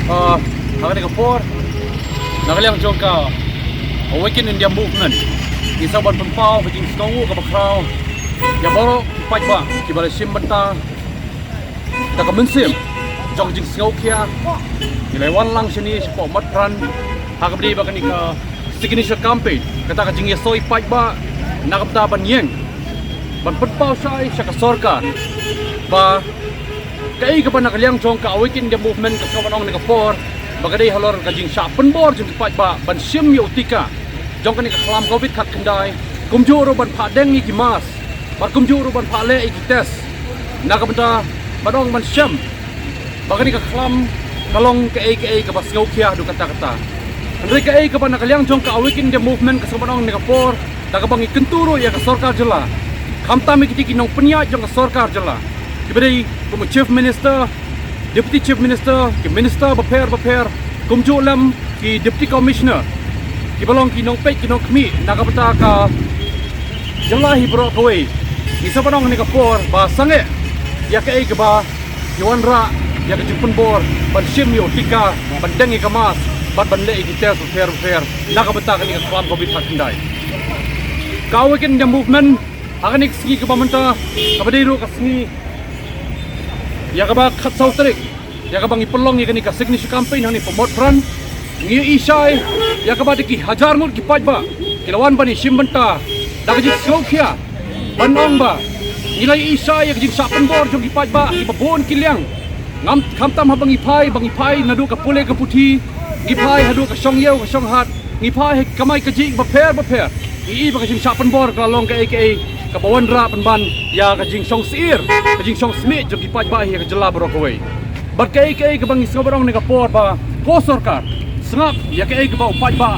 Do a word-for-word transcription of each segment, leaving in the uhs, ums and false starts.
Ah, ha kane ka por, na ka liang jong ka Awaken India Movement, ngi sa ban pynpaw ka jingsngewnguh kaba khraw ïa baroh ki paidbah kiba la shim bynta da ka mynsiem jong ka jingsngewkhia. Ngi la wan lang shane shapoh Motphran ha kaba dei ba kane ka signature campaign, kata ka jingïasoi paidbah na ka bynta ban ïeng ban pynpaw shai sha ka sorkar ba kaei kaba na ka liang jong ka Awaken India Movement ka sngewbha ban ong ha kane ka por ba ka dei halor ka jingshah pynbor jong ki paidbah ban shim ïa u tika jong kane ka khlam Covid khatkhyndai, kumjuh ruh ban phah deng ïa ki mask, bad kumjuh ruh ban phah leh ïa ki test na ka bynta ban ong ban shem ba kane ka khlam ka long kaei kaei kaba sngewkhia haduh katta katta. Hynrei kaei kaba na ka liang jong ka Awaken India Movement ka sngewbha ban ong ha kane ka por, da kaba ngi kyntu ruh ïa ka sorkar jylla, khamtam ïa kiti ki nongpynïaid jong ka sorkar jylla, kiba dei kum u Chief Minister, Deputy Chief Minister, ki minister bapher bapher, kumjuh lem ki Deputy Commissioner, kiba long ki nongpeit ki nongkhmih na ka bynta ka jylla hi baroh kawei. Ngi sa ban ong ha kane ka por ba sangeh ïa kaei kaba ki wanrah ïa ka jingpynbor ban shim ïa u tika, ban deng ïa ka mask, bad ban leh ïa ki test bapher bapher na ka bynta kane ka khlam Covid khatkhyndai. Ka Awaken India Movement ha kane ka sngi kaba mynta, kaba dei ruh ka sngi ïa kaba khatsaw tarik, ïa kaba ngi pynlong ïa kane ka signature campaign hangne ha Motphran, ngi ïohi shai ïa kaba da ki hajar ngut ki paidbah ki la wan ban ïashim bynta da ka jingsngewkhia ban ong ba ngi la ïohi shai ïa ka jingshah pynbor jong ki paidbah kiba bun ki liang. Ngam, khamtam haba ngi phai, ba ngi phai naduh ka pule ka puthi, ngi phai haduh ka shongïew ka shonghat, ngi phai ha ki kamai kajih bapher bapher, ngi ïohi ba ka jingshah pynbor ka la long kaei kaei kaba wanrah pynban ïa ka jingshongsyier, ka jingshongsmit jong ki paidbah hi ha ka jylla baroh kawei. Bad kaei kaei kaba ngi sngewbha ban ong ha kane ka por ba ko sorkar, sngap ïa kaei kaba u paidbah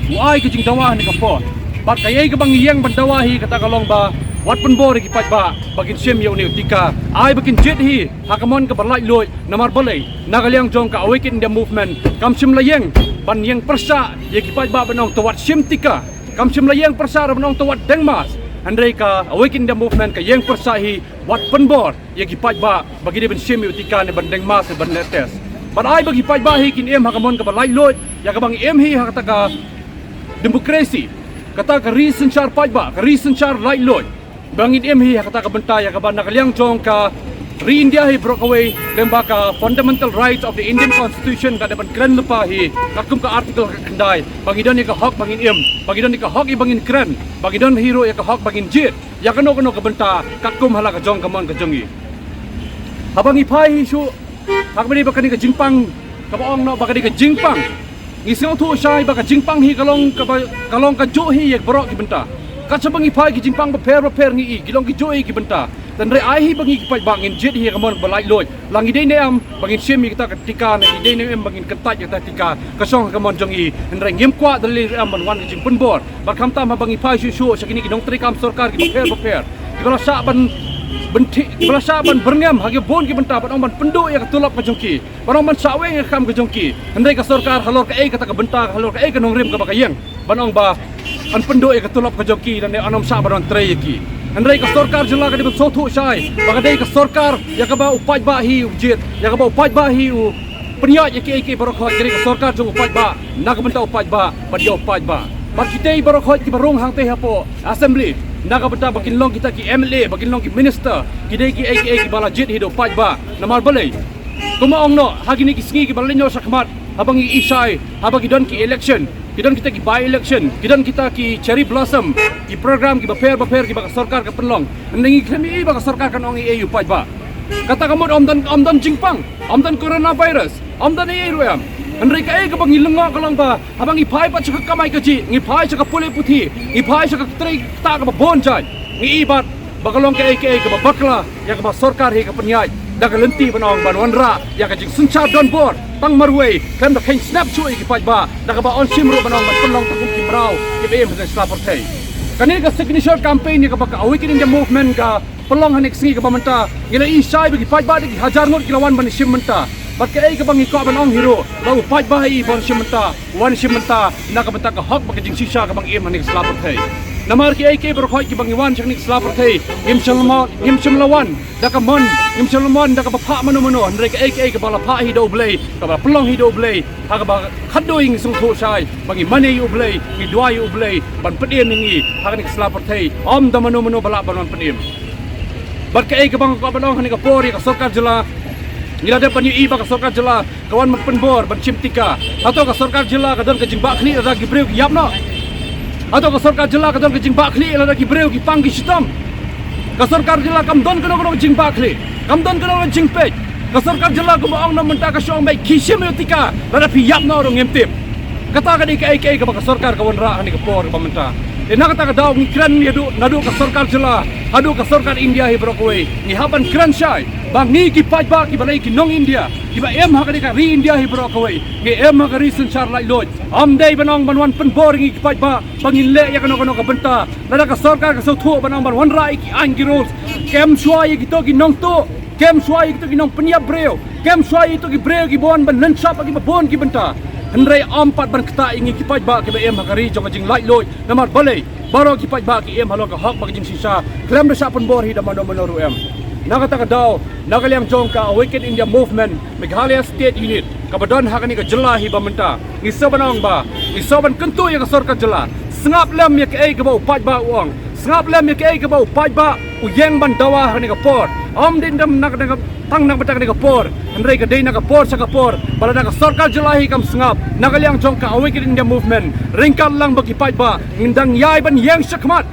u ai ka jingdawa ha kane ka por. Bad kaei kaba ngi ïeng ban dawa hi kata ka long ba wat pynbor ïa ki paidbah ba kin shim ïa une u tika, ai ba kin jied hi ha ka mon kaba laitluid. Namar balei, na ka liang jong ka Awaken India Movement kam shym la ïeng ban ïeng pyrshah ïa ki paidbah ban ong to wat shim tika, kam shym la ïeng pyrshah ruh ban ong to wat deng mask. Hynrei ka Awaken India Movement ka ïeng pyrshah hi wat pynbor ïa ki paidbah ba ki dei ban shim ïa u tika ne ban deng mask ne ban leh test. Bad ai ba ki paidbah hi kin im ha ka mon kaba laitluid ïa kaba ngi im hi ha kata ka demokrasi, kata ka ri synshar paidbah, ka ri synshar laitluid. Ba ngin im hi ha kata ka bynta ïa kaba na ka liang jong ka ri India hi baroh kawei, lyngba ka Fundamental Rights of the Indian Constitution ka dei ban kren lypa hi katkum ka article khatkhyndai, ba ngi don ïa ka hok ba ngin im, ba ngi don ïa ka hok ïa ba ngin kren, ba ngi don hi ruh ïa ka hok ba ngin jied ïa kano kano ka bynta katkum ha la ka jong ka mon ka jong ngi. Haba ngi phai hi shuh ha kaba dei ba kane ka jingpang, kaba ong noh ba kane ka jingpang, ngi sngewthuh shai ba ka jingpang hi ka long kaba, ka long kajuh hi ïa baroh ki bynta. Kat shaba ngi phai ki jingpang bapher bapher ngi ïohi ki long kijuh hi ki bynta. Hynrei ai hi ba ngi ki paidbah ngin jied hi ha ka mon ba laitluid. La ngi dei ne em ba ngin shim ïa kata ka tika ne ngi dei ne em ba ngin kyntait ïa kata ka tika, ka shong ha ka mon jong ngi. Hynrei ngim kwah da lei em ban wan ka jingpynbor. Bad khamtam haba ngi phai shuh shuh sha kine ki nongtrei kam sorkar ki bapher bapher, kiba la shah ban bynti, kiba la shah ban byrngem ha ki bun ki bynta ban ong ban pynduh ïa ka tulop ka jong ki, ban ong ban shah weng ïa ka kam ka jong ki. Hynrei ka sorkar halor kaei kata ka bynta, halor kaei ka nongrim kaba ka ïeng ban ong ba yn pynduh ïa ka tulop ka jong ki lane yn ym shah ban wan trei ïa ki. Hynrei ka sorkar jylla ka dei ban sngewthuh shai ba ka dei ka sorkar ïa kaba u paidbah hi u jied, ïa kaba u paidbah hi u pynïaid ïa kiei kiei baroh khoit, ka dei ka sorkar jong u paidbah, na ka bynta u paidbah bad ïa u paidbah. Bad kitei baroh khoit kiba rung hangtei hapoh Assembly na ka bynta ba kin long kita ki M L A, ba kin long ki minister, ki dei kiei kiei kiba la jied hi da u paidbah. Namar balei, kumba ong noh, ha kine ki sngi kiba la leit noh shakhmat, haba ngi ïohi shai, haba ki don ki election, ki don kita ki by election, ki don kita ki cherry blossom, ki program kiba pher bapher kiba ka sorkar ka pynlong, hynrei ngi khlem ïohi ba ka sorkar kan ong ei ei ïa u paidbah. Kata ka mut ym don, ym don jingpang, ym don coronavirus, ym don ei ei ruh em. Hynrei kaei kaba ngi lyngngoh ka long ba haba ngi phai pat sha ka kamai kajih, ngi phai sha ka pule puthi, ngi phai sha ka trei ktah kaba bun jait, ngi ïohi pat ba ka long kaei kaei kaba bakla ïa kaba sorkar hi ka pynïaid da ka lynti ban ong ban wanrah ïa ka jingsynshar donbor tang marwei, khlem da kheiñ snap shuh ïa ki paidbah da kaba yn shim ruh ban ong ban pynlong tang kum ki mraw kiba im ha sla pyrthei. Kane ka signature campaign ïa kaba ka Awaken India Movement ka pynlong ha kane ka sngi kaba mynta, ngi la ïohi shai ba ki paidbah da ki hajar ngut ki la wan ban shim bynta. Bad kaei kaba ngi kwah ban ong hi ruh, ba u paidbah hi ban shim bynta, wan shim bynta na ka bynta ka hok bad ka jingshisha kaba ngi im ha kane ka sla pyrthei. Namar kiei kiei baroh khoit kiba ngi wan sha kane ka sla pyrthei, ngim shym la, ngim shym la wan da ka mon, ngim shym la wan da kaba phah mano mano, hynrei kaei kaei kaba la phah hi da U Blei, kaba la pynlong hi da U Blei, ha kaba khatduh ngi sngewthuh shai ba ngi mane ïa U Blei, ngi duwai ïa U Blei ban pynim ïa ngi ha kane ka sla pyrthei, ym da mano mano ba lah ban wan pynim. Bad kaei kaba nga kwah ban ong ha kane ka por ïa ka sorkar jylla, ngi la dep ban ïohi ba ka sorkar jylla ka wan ban pynbor ban shim tika. Hato ka sorkar jylla ka don ka jingbah khlieh lada ki briew ki ïap noh? Hato ka sorkar jylla ka don ka jingbah khlieh lada ki briew ki pang ki shitom? Ka sorkar jylla kam don kano kano ka jingbah khlieh, kam don kano kano ka jingpeit. Ka sorkar jylla kumba ong na mynta ka shu ong ba khie shim ïa u tika lada phi ïap noh ruh ngim tip. Kata ka dei kaei kaei kaba ka sorkar ka wanrah ha kane ka por kaba mynta. Te na kata ka daw ngi kren ïa, naduh ka sorkar jylla haduh ka sorkar India hi baroh kawei, ngi hap ban kren shai ba ngi ki paidbah kiba dei ki nong India kiba im ha kane ka ri India hi baroh kawei, ngi im ha ka ri synshar laitluid. Ym dei ban ong ban wan pynbor ïa ngi ki paidbah ba ngin leh ïa kano kano ka bynta. Lada ka sorkar ka sngewthuh ban ong ban wanrah ïa ki aiñ ki rules, kem shuwa ïa kito ki nongtuh, kem shuwa ïa kito ki nongpynïap briew, kem shuwa ïa kito ki briew kiba wan ban lynshop ha kiba bun ki bynta. Hynrei ym pat ban ktah ïa ngi ki paidbah kiba im ha ka ri jong ka jinglaitluid. Namar balei? Baroh ki paidbah ki im halor ka hok bad ka jingshisha, khlem da shah pynbor hi da mano mano ruh em. Na kata ka daw, na ka liang jong ka Awaken India Movement Meghalaya State Unit kaba don ha kane ka jylla hi ba mynta, ngi sngewbha ban ong ba ngi sngewbha ban kyntu ïa ka sorkar jylla, sngap lem ïa kaei kaba u paidbah u ong, sngap lem ïa kaei kaba u paidbah u ïeng ban dawa ha kane ka por. Ym dei tang na ka, tang na ka bynta kane ka por, hynrei ka dei na ka por sha ka por. Ba lada ka sorkar jylla hi kam sngap, na ka liang jong ka Awaken India Movement, ryngkat lang bad ki paidbah, ngin dang ïai ban ïeng shakhmat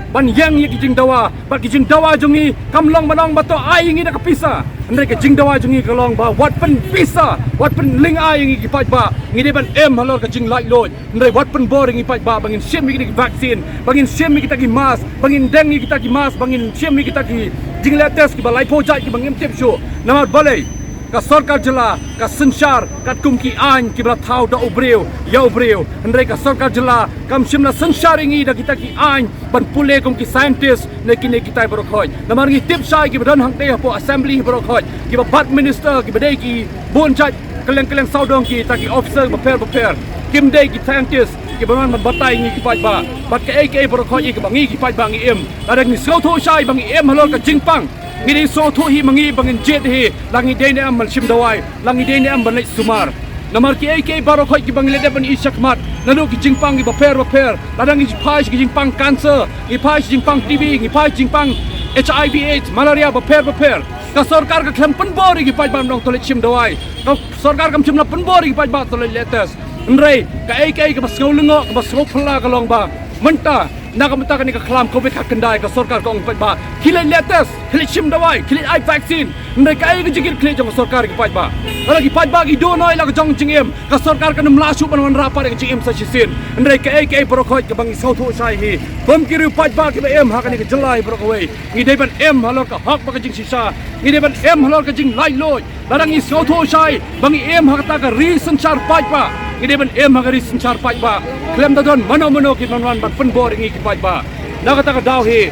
ban ïeng ïa ki jingdawa. Bad ki jingdawa jong ngi kam long ban ong ba to ai ïa ngi da ka pisa, hynrei ka jingdawa jong ngi ka long ba wat pynpisa, wat pynlyngngoh ïa ngi ki paidbah. Ngi dei ban im halor ka jinglaitluid, hynrei wat pynbor ïa ngi paidbah ba ngin shim ïa ki vaccine, ba ngin shim ïa kita ki mask, ba ngin deng ïa kita ki mask, ba ngin shim ïa kita ki jingleh test kiba laiphew jait kiba ngim tip shuh. Namar balei? Ka sorkar jylla ka synshar katkum ki aiñ kiba la thaw da u briew ïa u briew, hynrei ka sorkar jylla kam shym la synshar ïa ngi da kita ki aiñ ban pule kum ki scientist ne kine kitai baroh khoit. Namar ngi tip shai kiba don hangtei hapoh assembly baroh khoit, kiba bat minister, kiba dei ki bun jait kylleng kylleng sawdong, kita ki officer bapher bapher, kim dei ki scientist kiba wan ban batai ïa ngi ki paidbah. Bad kaei kaei baroh khoit ïa kiba ngi ki paidbah ngi im, lada ngi sngewthuh shai ba ngi im halor ka jingpang, ngi dei sngewthuh hi ma ngi ba ngin jied hi, la ngi dei ne em ban shim dawai, la ngi dei ne em ban leit sumar. Namar kiei kiei baroh khoit kiba ngi la dep ban ïohi shakhmat, naduh ki jingpang kiba pher bapher, lada ngi phai sha ki jingpang cancer, ngi phai sha jingpang T B, ngi phai sha jingpang H I V AIDS, malaria bapher bapher, ka sorkar ka khlem pynbor ïa ki paidbah ban ong to leit shim dawai. Ka sorkar kam shym la pynbor ïa ki paidbah to leit leh test. Hynrei kaei kaei kaba sngew lyngngoh, kaba sngew phylla ka long ba mynta na ka bynta kane ka khlam Covid khatkhyndai, ka sorkar ka ong paidbah khie leit leh test, khie leit shim dawai, khie leit ai vaccine. Hynrei kaei ka jingkit khlieh jong ka sorkar ïa ki paidbah? Lada ki paidbah ki duh noh ïa la ka jong ka jingim, ka sorkar kan ym lah shuh ban wanrah pat ïa ka jingim sa shisien. Hynrei kaei kaei baroh khoit kaba ngi sngewthuh shai hi, kum ki riew paidbah kiba im ha kane ka jylla hi baroh kawei, ngi dei ban im halor ka hok bad ka jingshisha, ngi dei ban im halor ka jinglaitluid. Lada ngi sngewthuh shai ba ngi im ha kata ka ri synshar paidbah, ngi dei ban im ha ka ri synshar paidbah, khlem da don mano mano kin wan ban pynbor ïa ngi ki paidbah. Na kata ka daw hi,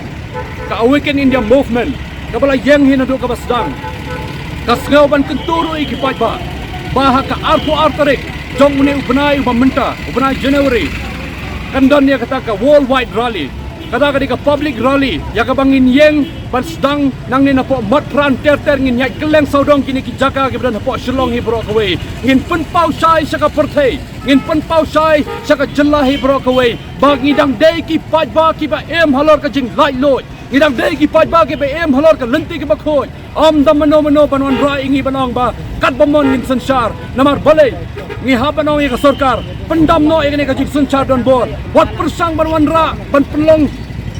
ka Awaken India Movement kaba la ïeng hi naduh kaba sdang, ka sngew ban kyntu ruh ïa ki paidbah ba ha ka arphew ar tarik jong une u bnai uba mynta, u bnai January, kan don ïa kata ka worldwide rally. Kata ka dei ka public rally ïa kaba ngin ïeng ban sdang nangne napoh Motphran ter ter, ngin ïaid kylleng sawdong kine ki jaka kiba don hapoh Shillong hi baroh kawei. Ngin pynpaw shai sha ka pyrthei, ngin pynpaw shai sha ka jylla hi baroh kawei ba ngi dang dei ki paidbah kiba im halor ka jinglaitluid, ngi dang dei ki paidbah kiba im halor ka lynti kaba khuid. Ym da mano mano ban wanrah ïa ngi ban ong ba katba mon ngin synshar. Namar balei? Ngi hap ban ong ïa ka sorkar, pyndam noh ïa kane ka jingsynshar donbor. Wat pyrshang ban wanrah ban pynlong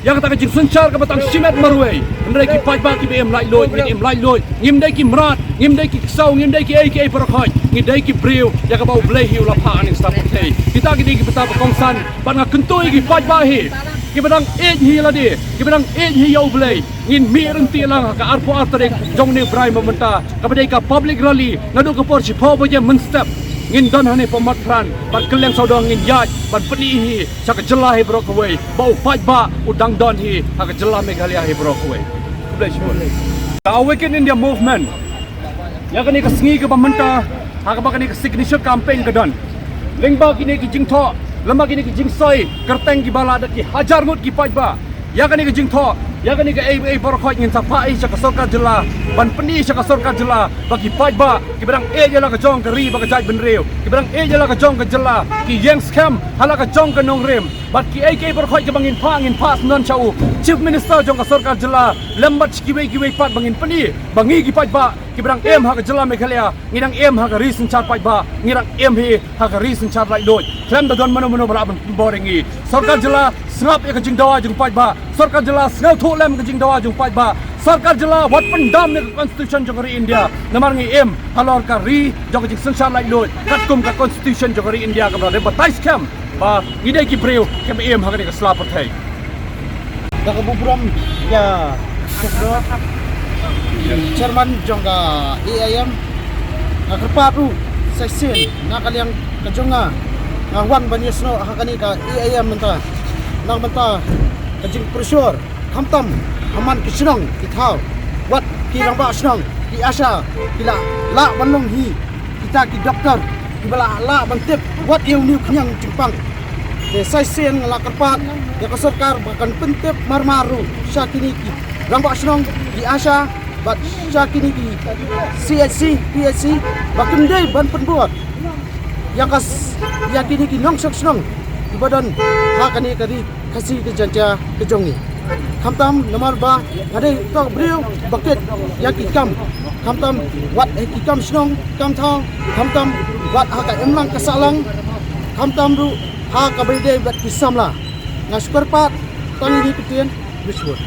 ïa kata ka jingsynshar kaba tang shimet marwei. Hynrei ki paidbah kiba im laitluid, ngin im laitluid. Ngim dei ki mrad, ngim dei ki ksew, ngim dei kiei kiei baroh khoit. Ngi dei ki briew ïa kaba U Blei hi u la phah ha kane ka pyrthei. Kita ki dei ki bynta ba kongsan. Bad nga kyntu ïa ki paidbah hi kiba dang ïeit hi ïa lade, kiba dang ïeit hi ïa U Blei, ngin mih ryntih lang ha ka arphew ar tarik jong une u bnai ba mynta, kaba dei ka public rally naduh ka por shiphew baje mynstep. Ngin don hangne hapoh Motphran bad kylleng sawdong ngin ïaid ban pyni hi sha ka jylla hi baroh kawei ba u paidbah u dang don hi ha ka jylla Meghalaya hi baroh kawei. Khublei shibun. Ka Awaken India Movement, ïa kane ka sngi kaba mynta, ha kaba kane ka signature campaign ka don, lyngba kine ki jingthoh Lem bad kine ki jingsoi kyrteng kiba la da ki hajar ngut ki paidbah. Ïa kane ka jingthoh, ïa kane ka ei ei baroh khoit ngin sa phah ei sha ka sorkar jylla, ban pyni sha ka sorkar jylla ba ki paidbah kiba dang ïeit ïa la ka jong ka ri bad ka jaitbynriew, kiba dang ïeit ïa la ka jong ka jylla, ki ïeng skhem ha la ka jong ka nongrim. Bad ki ei ki ei baroh khoit kiba ngin phah, ngin phah sngewbha sha u Chief Minister jong ka sorkar jylla lem bad kiwei kiwei pat ba ngin pyni ba ngi ki paidbah kiba dang im ha ka jylla Meghalaya, ngi dang im ha ka ri synshar paidbah, ngi dang im hi ha ka ri synshar laitluid. Khlem da don mano mano ba lah ban bor ïa ngi. Sorkar jylla sngap ïa ka jingdawa jong paidbah. Sorkar jylla sngewthuh lem ka jingdawa jong paidbah. Sorkar jylla wat pyndam ïa ka constitution jong ka ri India. Namar ngi im halor ka ri jong ka jingsynshar laitluid katkum ka constitution jong ka ri India kaba la dei batai skhem ba ngi dei ki briew kiba im ha kane ka sla pyrthei. Da ka burom ïa Chairman jong ka A I M, nga kyrpad ruh sa shisien na ka liang ka jong nga, nga wan ban ïasnoh ha kane ka A I M mynta. Nang mynta ka jingpressure khamtam ha man ki shnong ki thaw, wat ki rangbah shnong, ki ASHA, ki la lah ban long hi kita ki doktor kiba la lah ban tip wat ïa une u khñiang jingpang. Te sa shisien nga la kyrpad ïa ka sorkar ba kan pyntip marmar ruh sha kine ki rangbah shnong, ki ASHA, bad sha kine ki C H C, P H C, ba kin dei ban pynbor ïa ka s-, ïa kine ki nongshong shnong kiba don ha kane ka ri Khasi ka Jaiñtia ka jong ngi. Khamtam namar ba nga dei uta u briew ba kit ïa ki kam. Khamtam wat ha ki kam shnong, kam thaw, khamtam wat ha ka imlang ka sahlang, khamtam ruh ha kaba ïadei bad ki samla. Nga shu kyrpad tang ïa kine ki ktien, wishbun.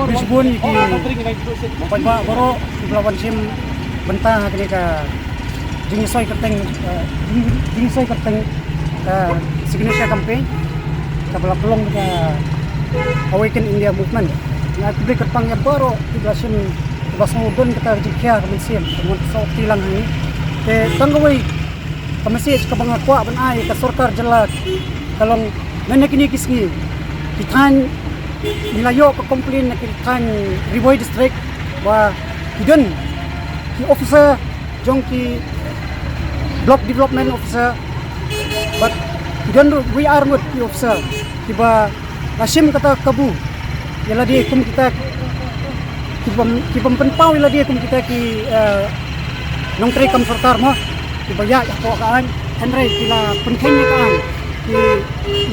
Wishbun ïa ki paidbah baroh kiba la wan shim bynta ha kane ka jingïasoi kyrteng, eh, jing-, jingïasoi kyrteng, eh, signature campaign kaba la pynlong da ka Awaken India Movement. Nga khublei kyrpang ïa baroh kiba la shim, kiba la sngewdon kata ka jingkhia ka mynsiem ka mon ka soh ti lang hangne. Te tang kawei ka message kaba nga kwah ban ai ka sorkar jylla ka long, mynne kine ki sngi ki thaiñ, ngi la ïoh ka complain na ki thaiñ Ri Bhoi District ba ki don ki officer jong ki Block Development Officer bad ki don ruh wei ar ngut ki officer kiba la shim kata kabu ïa lade kum kita ki bym, ki bym pynpaw ïa lade kum kita ki, eh, nongtrei kam sorkar mo, kiba ïaid hapoh ka aiñ, hynrei ki la pynkheiñ ïa ka aiñ. Ki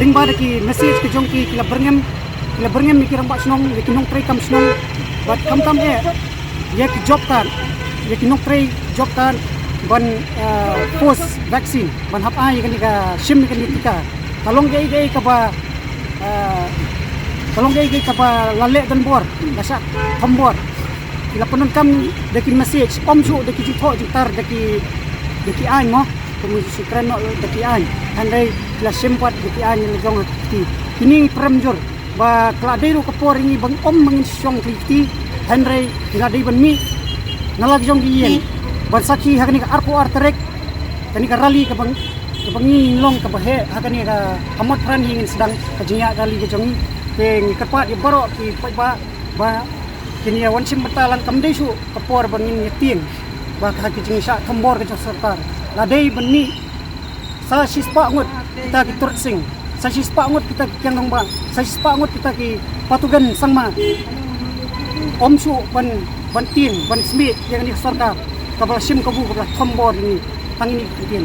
lyngba da ki message ka jong ki, ki la byrngem, ki la byrngem ïa ki rangbah shnong, ïa ki nongtrei kam shnong, bad khamtam eh ïa ki job card, ïa ki nongtrei job card ban, eh, force vaccine, ban hap ai ïa kane ka, shim ïa kane ka tika. Ka long kaei kaei kaba, eh, ka long kaei kaei kaba la leh donbor, la shah thombor. Ki la pyndonkam da ki message, ym shuh da ki jingthoh jingtar da ki, da ki aiñ mo, kum ngi shu kren noh da ki aiñ. Hynrei ki la shim pat da ki aiñ la jong ha ki kti. Kine ngi prem jur ba ka la dei ruh ka por ïa ngi ba ym ba ngin shong ha ki kti, hynrei ngi la dei ban mih na la ka jong ki ïing ban sakhi ha kane ka arphew ar tarik, kane ka rally kaba, kaba ngi long kaba heh ha kane ka Hamot Pran hi ngin sdang ka jingïaid rally ka jong ngi. Te ngi kyrpad ïa baroh ki paidbah ba kin ïa wan shim bynta lang, kam dei shuh ka por ba ngin ïa tieng ba ha ki jingshah thombor ka jong sorkar. La dei ban mih sa shispah ngut kita ki Turit Sing, sa shispah ngut kita ki Kiang Rangbah, sa shispah ngut kita ki Patugen Sangma. Ym shuh ban, ban tieng, ban smiej ïa kane ka sorkar kaba la shim kabu, kaba la thombor ïa ngi. Tang ine i kyntien.